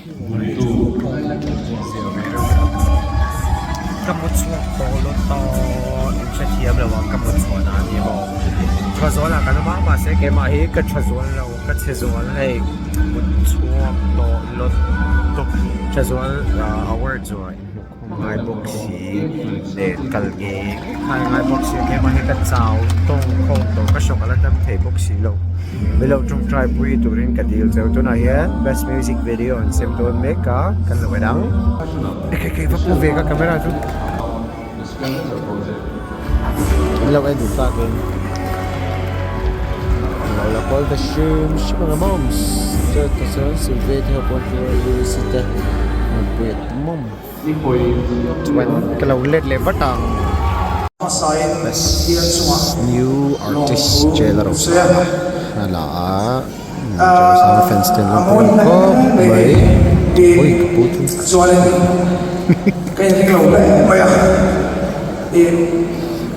Ka mu chhuak tawh lo tawh in hrethiam lo ang ka mu chhuah na a ni maw tha zual ah kan awm a mahse keimah hi ka tha zual lo ka chhe zual hei mut chhuak tawh lo tawp tha zual award chu a inhmuh khawm ngai bawk si leh kal ngei ngei kha a ngai bawk si a keimah hi ka chau tawng khawng tawh ka hrawk a la dam thei bawk si lo. Min lo tawngtai pui turin ka dil cheu tunah hian best music video an sem dawn mek a kan lo en ang. Kei kei va pu ve ka camera chu. Min lo en duh takin lo la kual ta hrim hrim ang a mawms chuan chuan Sylvia te ho pawh an tir a Lucy te mutpui a tum mawm. Chuan ka lo let leh vat ang. Best new artist jail a rosang a la a rosang fans te an lo pawh khawp mai ui ka pu chu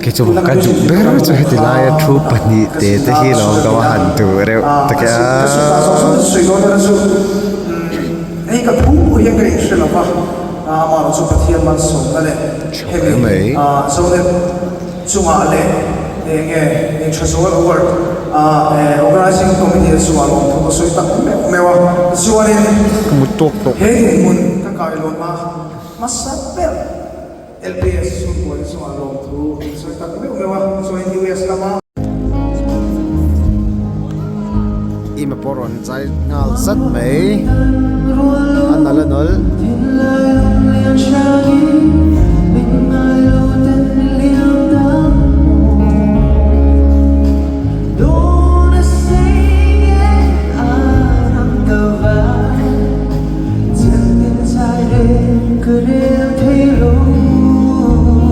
kei chu ka duh ber chu heti laia thu pahnih te te hi lo ka va han duh reuh tak e a. Hei ka phu pawh hian ka inhre lo va, amaherawh chu Pathian malsawmna leh hemi Zonet chungah leh eng nge eng tha zual award Organising Committee a chungah lawmthu ka sawi tak meuh meuh a, tichuanin he dinhmun ka kailawn a hmasa ber LPS chhungkuaite chungah lawmthu ka sawi tak meuh meuh a, tichuanin US lama. Ima pawh rawn zai nghal zat mai a nalh a nawlh.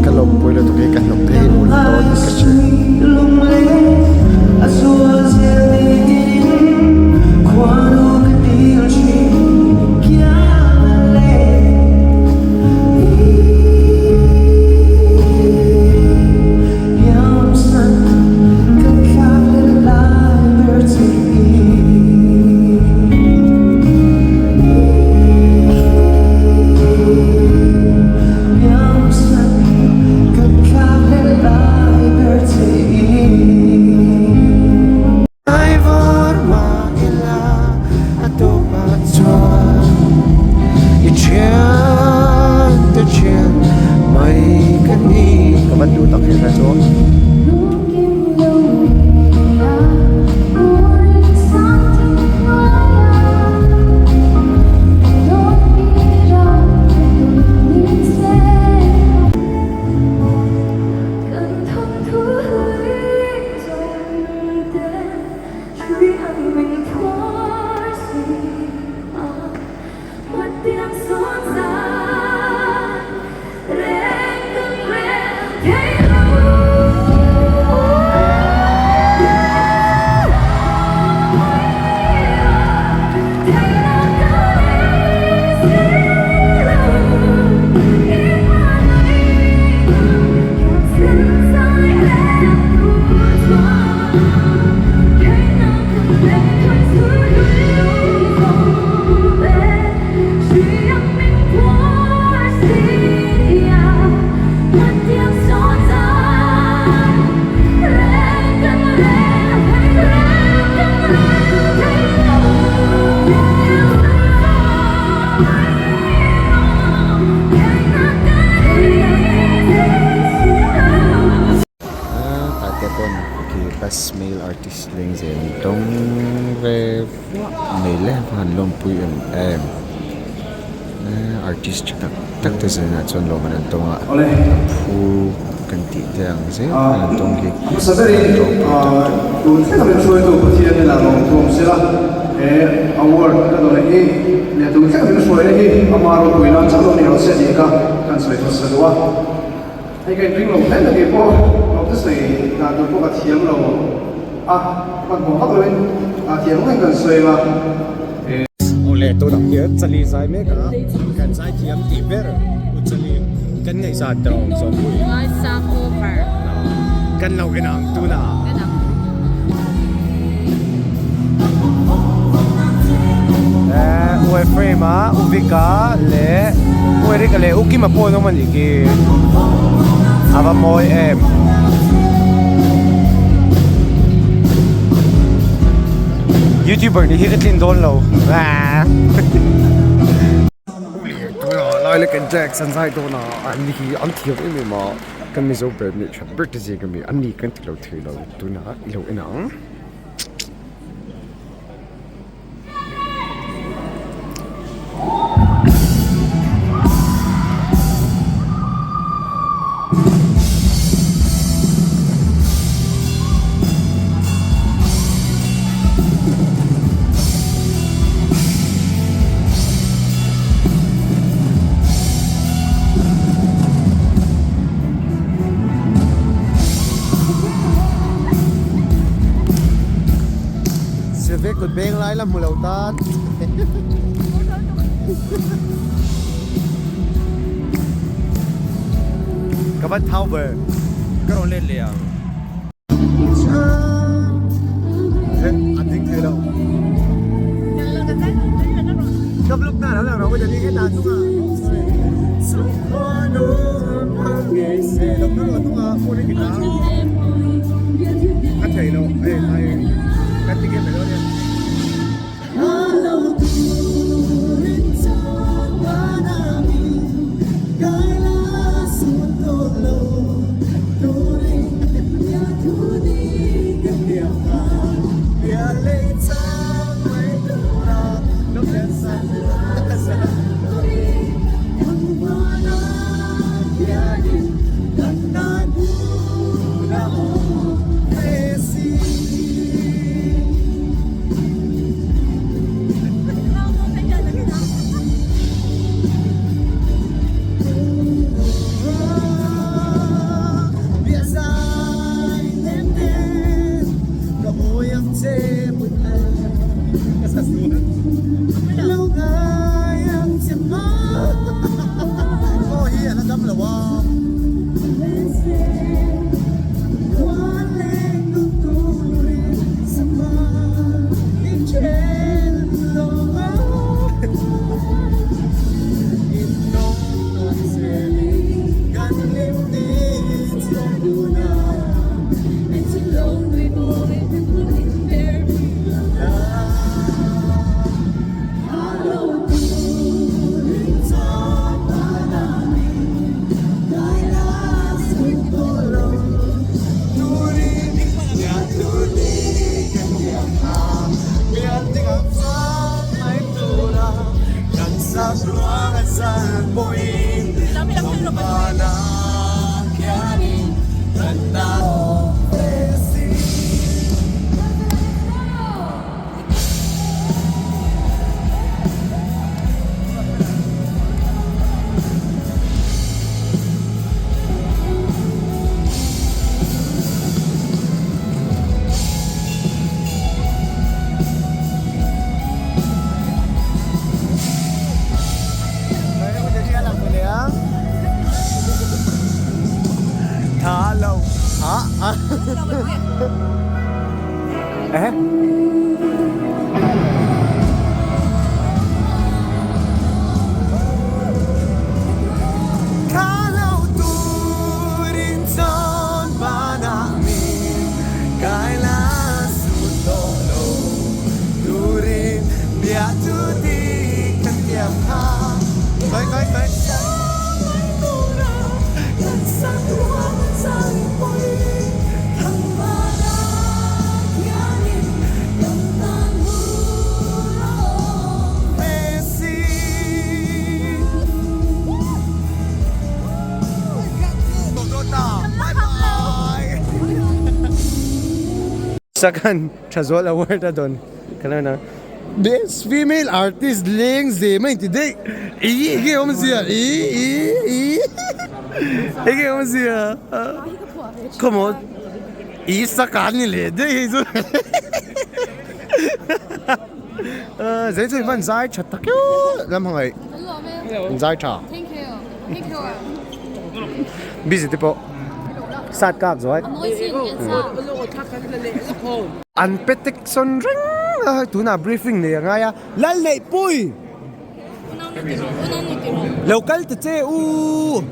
Ka lawmpui lutuk hi ka hnuk te hi ul dawn ka hria. Ka van duh tak hi kha chu. Tate pawn khi best male artist lengzem dawng ve vuah mai le va han lawmpui em em artist tha tak tak te zinah chuan lawm an rawn tawng a phu kan tih te ang zel an rawn tawng hi an lawmpui tak tak. Hei ka inring lo hle na kei pawh lawmte sawi dan tur pawh ka thiam lo a, hmanhmawh vak loin thiam ngei kan sawi ang a. Awle tunah hian chali zai mek a, kan zai thiam tih ber u chali kan ngaihzan te awm zawk pui. Ngaisang over. Kan lo en ang tunah. En ang. U Ephraim-a, U Vic-a leh U Eric-a leh U Kima pawh an awm a nih khi. A va mawi em. Youtuber nih hi ka tlin dawn lo. Lai leh kan Jack an zai dawn a, an ni hi an thiam em em a, kan Mizo ber nih tha ber te zing ami an ni kan ti lo thei lo tunah i lo en ang. Seve kut beng lai la hmu lo tan. Ka van thau ber. Ka rawn let leh ang. Sakan Thazual Award a dawn ka lo na. Best Female Artist leng zem a inti daih. I enge awmzia i i i enge awmzia come on i sakan ni leh daih hei chu Zei chu in van zai tha tak euh lam hangaih in zai tha busy te pawh sat kak zuai an pe tek sawn reng. Tunah briefing nei a ngai a, Lalneihpui! Lo kal ta che u!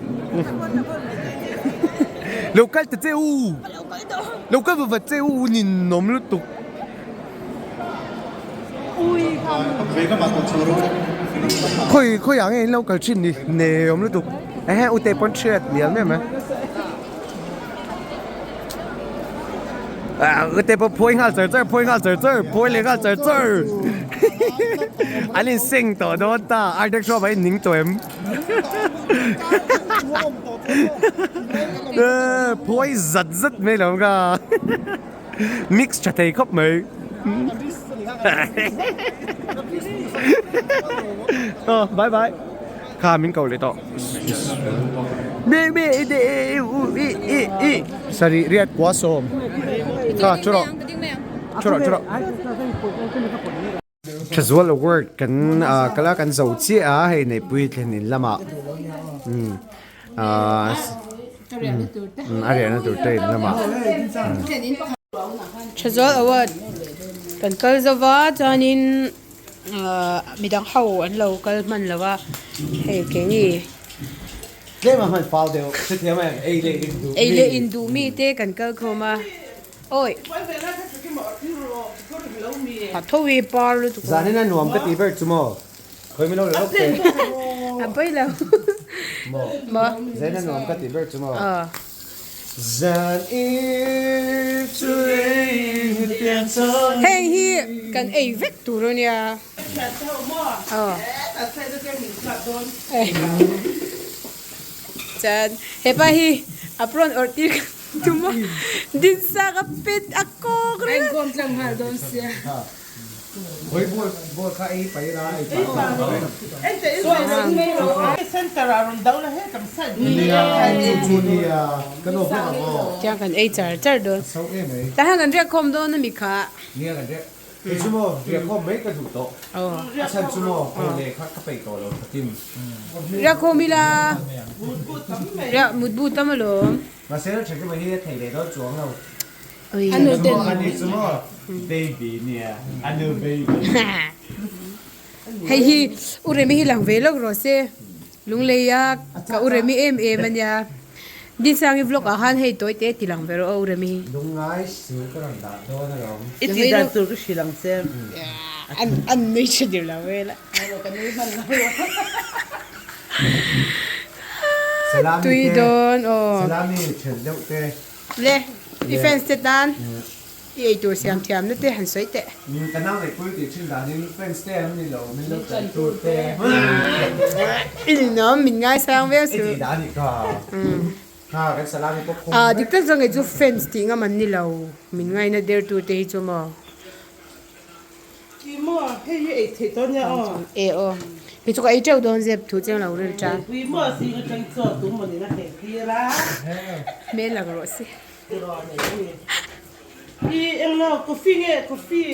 Lo kal ta che u! Lo kal va va che u ninawm lutuk. Khawi khawi ah nge in lo kal thin ni ninawm lutuk. Ehe ute pawn thiat mial mai mai. Ute pawh phawi nghal char char phawi nghal char char phawi leh nghal char char an in seng tawh dawn ta artex hruam ah in ning tawh em phawi zat zat mai lo ka mix tha thei khawp mai aw bye bye kha min ko leh tawh. Sarih riat kua sawm kha chu rawh chu rawh chu rawh Thazual award kan ah kal a kan zo chiah a hei Neihpui thlen in lamah umm ah a riahna tur te in lamah. Thazual award kan kal zo va chuanin. Ahh midang ho an lo kal hman lo a hei keini Tlem a hman fau deuh hrethiam em ei leh in duh mi ei leh in duh mi te kan kal khawm a awi a tho hi par lutuk a Zanin a nuam ka tih ber chu maw khawi min lo la lawk teh a pawi lo maw maw Zanin a nuam ka tih ber chu maw aw. Heng hi kan ei vek tur a nia. Chuan hepa hi a prawn awrh tir ka tum a, dinsak a pet a kawk reng a. Tiang kan ei char char dawn. Tah hian kan riak khawm dawn a mi kha. Riak khawm ila riak mutbu tam alawm. Hei hi u Remi hi lang ve lawk rawh se Lunglei a ka u Remi em em a nia Dinsangi vlog ah khan hei tawi te ti lang ve rawh aw u Remi hi. I tih dan tur ka hrilh ang che. An nui tha dir lo vel a. Tui dawn aw. Le, i fans te tan i eitur siam thiam na te han sawi teh. Ka nau leh pui tih thin danin fans te an ni lo, min lo tan tur te. I ninawm min ngaisang viau su. I tih dan i ka. Ha, kan salami pawh khum vek. Dik tak zawng kei chu fans tih ngam an ni lo, min ngaina der tu te hi chu maw. Ti maw, hei hi ei theih tawh nia aw. E aw, kei chu ka ei teuh dawn zep thu chiang lo ril tan. Pui maw zing atang chaw tum maw nin a heh tir a. Hmel lang rawh se. Tiraw nei hi. I englo coffee nge coffee.